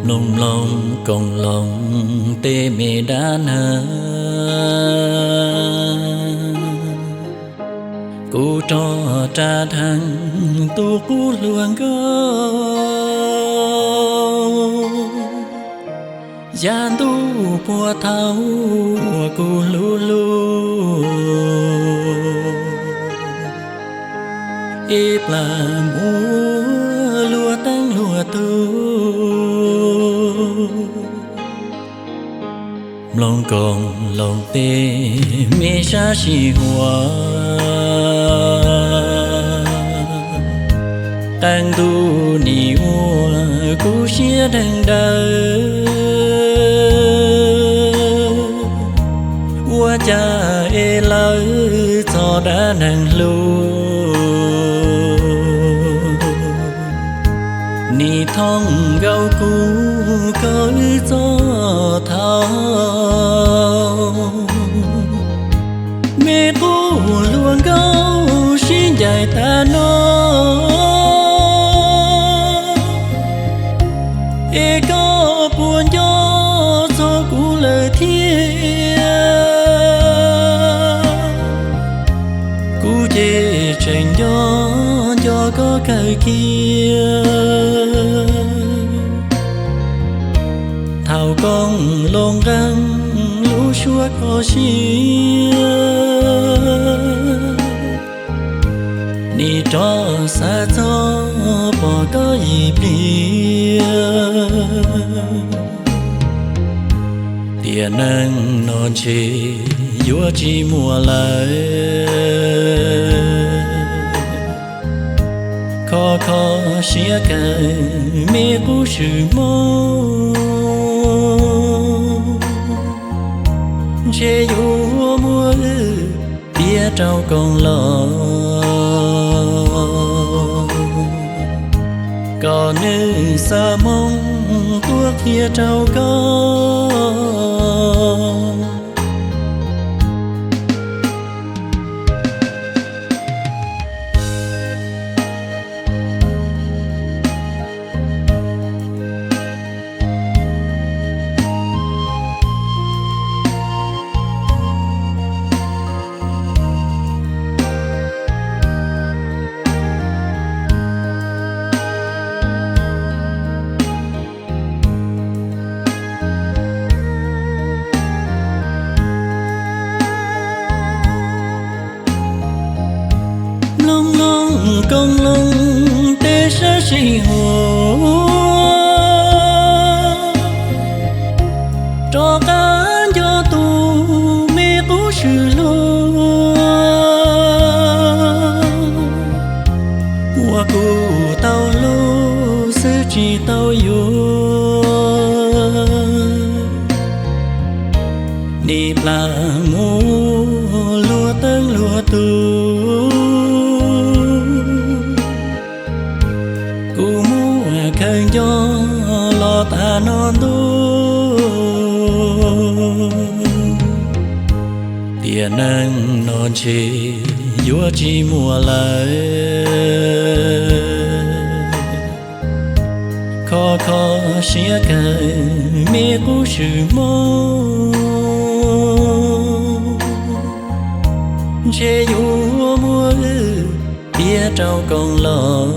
Mloog mloog koom loos tej me dab neeg, kuv rog ras dheev tus qub hluas nkauj. Yav ntuj puag thaum uas kuv hlub hlub, ib plag mus luag teeb luag tug. Mloog koom loos tej me sab sij huam, qee ntu nim ua kuv siab deeg daws. Ua cas es lawv txog dab neeg hlub, nim thooj nkaus kuv koj wb txoj thaum. Me qub hluas nkauj sib ncaim tas no, es koj puas nco txog kuv lawm thiab? Kuv ces tseem nco nco koj kawg kiag. Thaum koom loos nqeeb lub suab kho siab, nim rov xav txog pom koj ib pliag. Tiam neej no ntshe yuav tsis muaj lawm, kho kho siab kawg me qub swm mob. Ntshe yuav muab wb piav rau koom los, kom nws xa moo tuaj qhia rau koj. Mloog mloog koom loos tej sab sij huam, rov qab nco tus me qub swm hluas uas kuv tau hlub xwb tsis tau yuav. Nim plam mus luag teeb luag tug, kuv muab khaws nco los tas no ntuj. Tiam neej no ntshe yuav tsis muaj lawm, kho kho siab kawg me qub swm mob. Ntshe yuav muab wb piav rau koom los,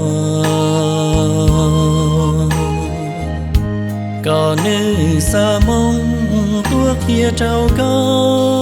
kom nws xa moo tuaj qhia rau koj.